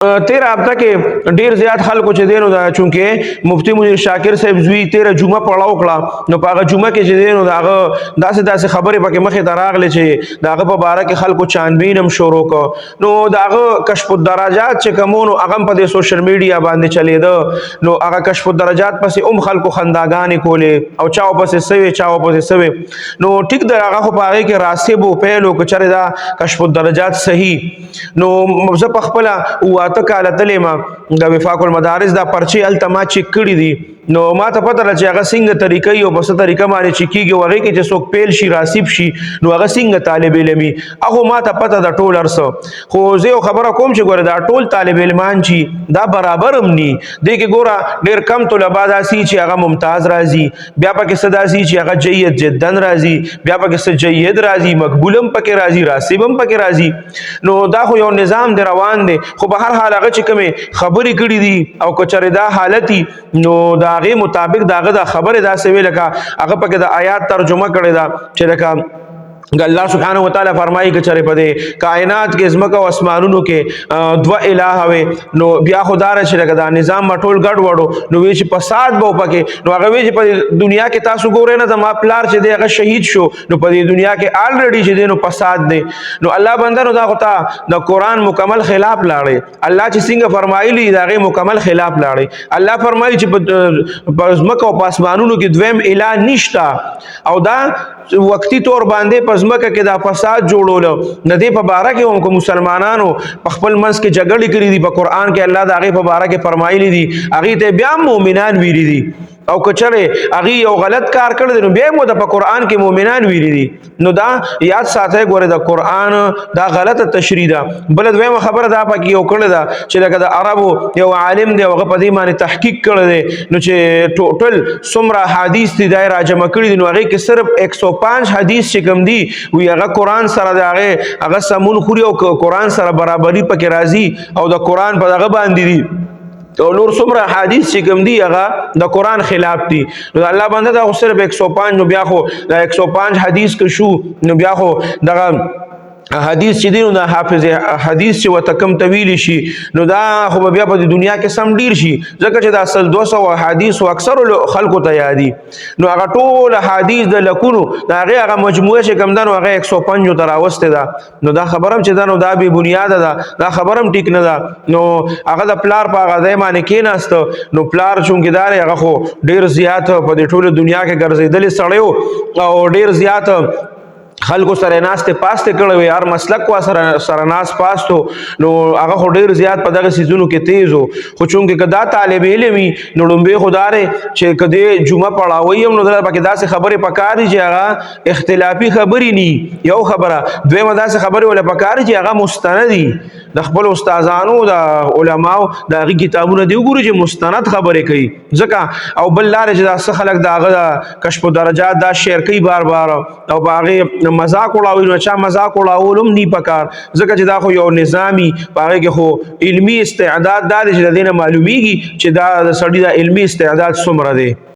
تیر هفته کې ډیر زیات خلکو چې دینو دا چونکه مفتی منیر شاکر صاحب زوی تیر جمعه پړاو کړه، نو په هغه جمعه کې چې دینو داغه داسې داسې خبرې پکې مخې ته راغلې چې داغه په باره کې خلکو چانبین هم شروع کو. نو داغه کشف الدراجات چې کومونو هغه په دې سوشل میډیا باندې چلیده، نو هغه کشف الدراجات پسې هم خلکو خنداګانې کولې او چاو پسې سوي، چاو پسې سوي. نو ټیک در هغه خو په هغه کې راسب او پیلو کچره دا کشف الدراجات صحیح. نو زه په خپل 8 کاله تلې ما د وفاق المدارس دا پرچې هلته ما چیک کړي دي، نو ما ته پته ده چې هغه څنګه طریقې او په څه طریقه باندې چې کیږي، هغه کې چې څوک پیل شي، راسب شي، نو هغه څنګه طالب علمي، هغه ما ته پته ده ټول ارسه. خو زه یو خبره کوم چې ګوره، دا ټول طالب علمان چې دا برابر هم ني دي کې ګوره، ډیر کم طلبه داسي چې هغه ممتاز راځي، بیا پکې څه داسي چې هغه جید جدا راځي، بیا پکې څه جید راځي، مقبولم پکې راځي، راسبم پکې راځي. نو دا خو یو نظام دی روان دی. خو به هر حال هغه چې کومې خبرې کړې دي او کچره دا حالتي، نو دا هغه مطابق داغه دا خبره داسې وی لکه هغه پکې د آیات ترجمه کړې ده چې لکه الله سبحانه وتعالى فرمایي چې چرې په دې کائنات کې، زمکه او اسمانونو کې دوه الہ وي، نو بیا خدا را چې لکه دا نظام ټول ګډ وډو، نو وی چې فساد به پکې. نو هغه وی چې په دنیا کې تاسو ګورئ نه، زما پلار چې دی هغه شهید شو، نو په دې دنیا کې آلریډي چې دی نو فساد دی. نو الله بنده، نو دا خو تا د قران مکمل خلاف لاړې. الله چې څنګه فرمایلی، دا غي مکمل خلاف لاړې. الله فرمایي چې په زمکه او په اسمانونو کې دویم الہ نشتا، او دا وقتی طور باندې پزمکه کې دا فساد جوړول، د دې په باره کې هم کوم مسلمانانو په خپل منځ کې جګړې کړې دي، په قران کې الله دا غي په باره کې فرمایلی دي، هغه ته بیا مؤمنان ویلي دي. او کچره هغه یو غلط کار کړی دی، نو بیا مو د په قران کې مؤمنان ویلي دي. نو دا یاد ساته ګوره، د قران دا غلطه تشریح ده. بل دویمه خبره دا پکې یو کړی ده چې لکه د عربو یو عالم دی، هغه په دې باندې تحقیق کړی دی، نو چې ټوټل څومره حدیث دي دا راجمع کړی دي، نو هغه کې صرف 105 حدیث چې کوم دي وی هغه قران سره د هغه هغه سمون خوري او قران سره برابرۍ پکې راځي او د قران په دغه باندې دي، او نور څومره حدیث چې کوم دی هغه د قران خلاف دي. نو الله بنده، دا خو صرف 105، نو بیا خو دا 105 حدیث کې شو، نو بیا خو دغه حدیث چې دی، نو د حافظ حدیث چې وته کم طویل شي، نو دا خو بیا په دنیا کې سم ډیر شي، ځکه چې دا اصل 200 حدیث او اکثر خلکو ته یادي. نو هغه ټول حدیث د لکونو دا هغه هغه مجموعه چې کم ده، نو هغه 105 ته راوسته ده. نو دا خبرم چې ده، نو دا بې بنیاد ده، دا خبرم ټیک نه ده. نو هغه د پلار په هغه ځای باندې کېناست، نو پلار چونکې دار هغه خو ډیر زیات په دې ټوله دنیا کې ګرځېدلی سړی او ډیر زیات خلکو سره ناست پاست کړو، هر مسلک وا سره سره ناس پاستو، نو هغه خو ډیر زیات په دغه سیزونو کې تیزو. خو چونکه کدا طالب علمي، نو لومبه خداره چې کدی جمعه پڑھاوي هم، نو دا پکې داسې خبرې پکاري چې هغه اختلافي خبرې ني، یو خبره. دویمه داسې خبرې ولا پکاري چې هغه مستندي، د خپل استادانو، د علماو د هغه کتابونه دی وګوري چې مستند خبرې کوي. ځکه او بل لار چې دا څه خلک دا هغه کشف درجات دا شعر کوي بار بار او باغې مذاق وړاوي، نو چا مذاق وړاولم نی پکار، ځکه چې دا خو یو نظامی پاره کې خو علمی استعداد دا دی چې د دینه معلومیږي چې دا د سړی د علمی استعداد څومره دی.